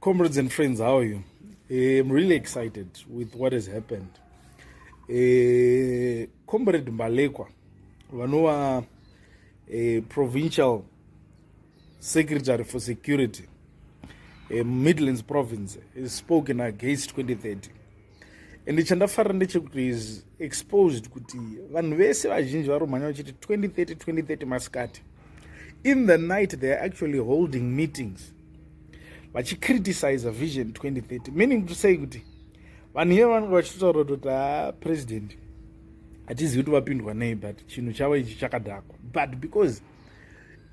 Comrades and friends, how are you? I'm really excited with what has happened. Comrade Mbalekwa, vanova provincial secretary for security, Midlands province, has spoken against 2030. And chandafarira ndechekuti is exposed kuti vanhu vese vazhinji vari kumhanya vachiti 2030, 2030 masikati. In the night they are actually holding meetings vachicriticize Vision 2030, meaning to say kuti vanhu ivo vanenge vachitotaura kuti, "Ha, president hatizivi kuti vapindwa nei, but chinhu chavo ichi chakadhakwa." But because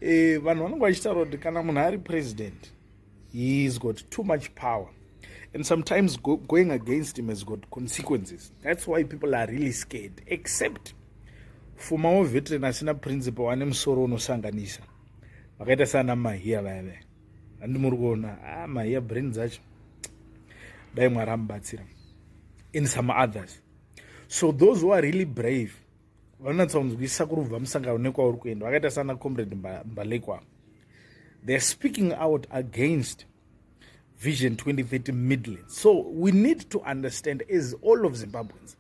vanhu vanenge vachitaura kuti kana munhu ari president, he's got too much power and sometimes going against him has got consequences. That's why people are really scared, except for mawar veteran asina principle, ane musoro unosanganisa, vakaita sana Mahiya vaya vaya. Handi muri kuona? Ah, Mahiya brain dzacho, dai Mwari amubatsira, in some others. So those who are really brave vanonatsa kunzwisisa kuri kubva musangano nekwauri kuenda, vakaita sana Comrade Mbalekwa. They are speaking out against Vision 2030 Midlands. So we need to understand, as all of Zimbabweans,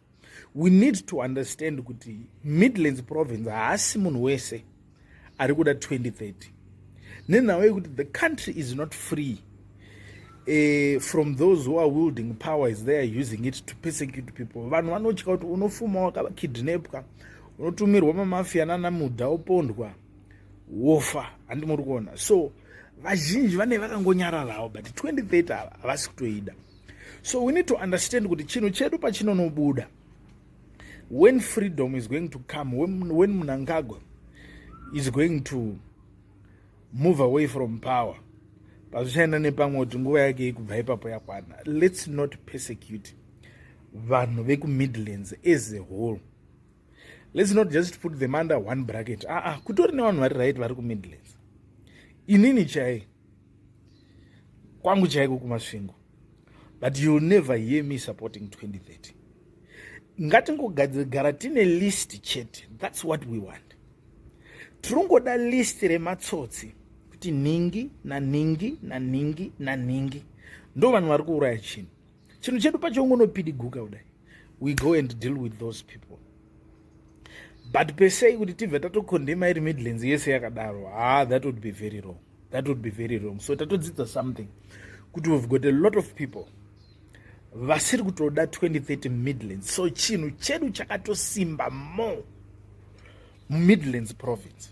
we need to understand kuti Midlands province haasi munhu wese ari kuda 2030, nenhau yekuti the country is not free from those who are wielding power as they are using it to persecute people. Vanhu vanotya kuti unofuma wakakidnapwa, unotumirwa mamafia nanamudha, upondwa, wofa. Handi muri kuona? So vazhinji vane vakangonyararawo, but 2030 ava havasi kutoida. So we need to understand kuti chinhu chedu pachinonobuda, when freedom is going to come, when Mnangagwa is going to move away from power, pazvichaenda nepamwe kuti nguva yake ikubva ipapo yakwana, let's not persecute vanhu vekuMidlands as a whole. Let's not just put them under one bracket. Aa, kutori nevanhu vari right vari kuMidlands. Inini chai kwangu chaiko kuMasvingo, but you'll never hear me supporting 2030. Ngatingogara tine list chete. That's what we want. Tiringoda list rematsotsi kuti nhingi nanhingi nanhingi nanhingi ndo vanhu vari kuuraya chinhu. Chinhu chedu pachongonopidiguka kudai, we go and deal with those people. But per se kuti tibve tatocondemna iri Midlands yese yakadaro, ah, that would be very wrong. That would be very wrong. So tatodzidza something kuti we've got a lot of people vasiri kutoda 2030 Midlands. So chinhu chedu chakatosimba more muMidlands province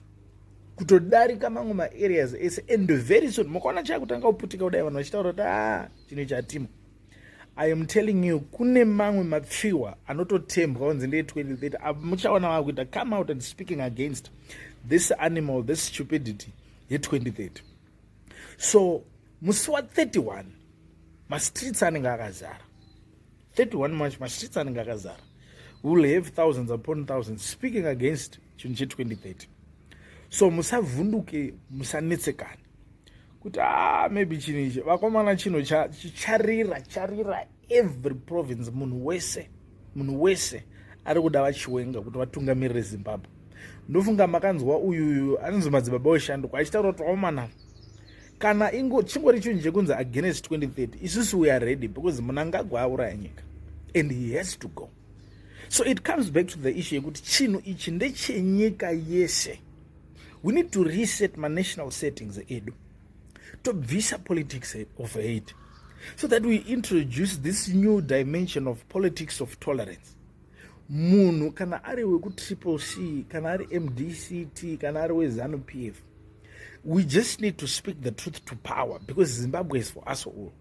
kutodarika mamwe maareas ese. And very soon mukaona chakutanga kuputika kudai, vanhu vachitaura kuti, "A ah, chinhu chatimo," I am telling you, kune mamwe mapfiwa anototembwa kunzi ndee2030. Muchaona vakuita come out and speaking against this animal, this stupidity ye2030. So musi wa31 mastreets anenge akazara. 31 March mastreets anenge akazara. We will have thousands upon thousands speaking against chinhu che2030. So musavhunduke, musanetsekane kuti, ah, maybe chinhu ichi, vakomana, chinhu charira, charira every province. Munhu wese, munhu wese ari kuda vaChiwenga kuti vatungamirire Zimbabwe. Ndofunga makanzwa uyuyu anonzi Madzibaba Weshanduko achitaura kuti, "Vakomana, kana ingo chingori chinhu chekunzi against 2030, isusu we are ready, because Mnangagwa auraya nyika and he has to go." So it comes back to the issue yekuti chinhu ichi ndechenyika yese. We need to reset manational settings edu, tobvisa politics of hate so that we introduce this new dimension of politics of tolerance. Munhu kana ari wekuTriple C, kana ari MDCT, kana ari weZANU PF, we just need to speak the truth to power, because Zimbabwe is for us all.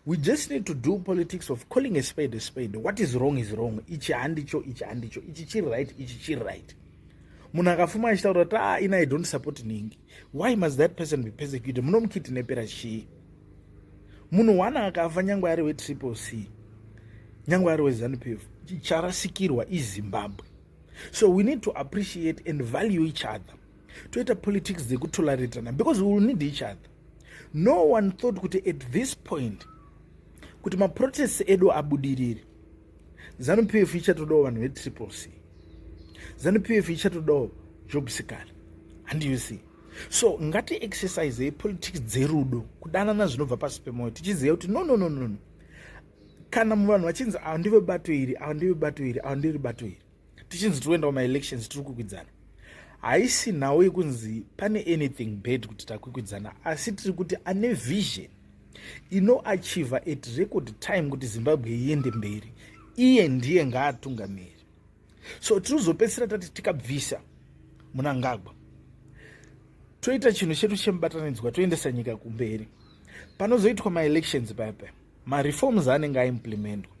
We just need to do politics of calling a spade a spade. What is wrong is wrong. Ichi handicho, ichi handicho, ichi chiri right, ichi chiri right. Munhu akafuma achitaura kuti, "Ah, ina I don't support ningi," why must that person be persecuted? Munomukidnapera chii? Munhu wana akafa, nyangwe ari weTriple C, nyangwe ari weZANU PF, charasikirwa iZimbabwe. So we need to appreciate and value each other, toita politics dzekutoleratana, because we will need each other. No one thought kuti at this point, kuti maprotests edu abudirire, ZANU PF ichatodawo vanhu veTriple C, ZANU PF ichatodawo Job Sikhala. And you see, So ngati exercisei politics dzerudo, kudanana zvinobva pasi pemwoyo, tichiziva kuti no, no, no, no, no. Kana vanhu vachinzi ava ndive bato iri, ava ndive bato iri, ava ndiri bato iri, tichinzi tiri kuenda kumaelections, tiri kukwikwidzana, haisi nhau yekunzi pane anything bad kuti takwikwidzana, asi tiri kuti ane vision inoachieva at record time kuti Zimbabwe iende mberi, iye ndiye ngaatungamiri. So tirikuzopedzisira tati tikabvisa Mnangagwa, toita chinhu chedu chemubatanidzwa, toendesa nyika kumberi. Panozoitwa maelections paya paya, mareforms anenge aimplementwa,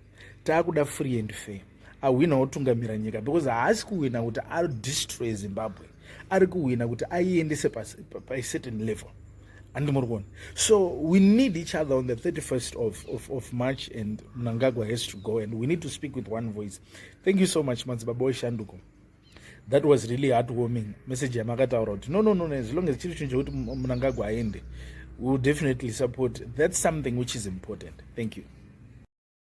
taakuda free and fair. Ahwina otungamira nyika, because haasi kuhwina kuti adestroy Zimbabwe, ari kuhwina kuti aiendese pacertain level, handiti muri kuona? So we need each other on the 31st of March, and Mnangagwa has to go, and we need to speak with one voice. Thank you so much, Madzibaba Weshanduko. That was really heartwarming message yamakataura kuti no, no, no, as long as chiri chinhu chekuti Mnangagwa aende, we will definitely support. That's something which is important. Thank you.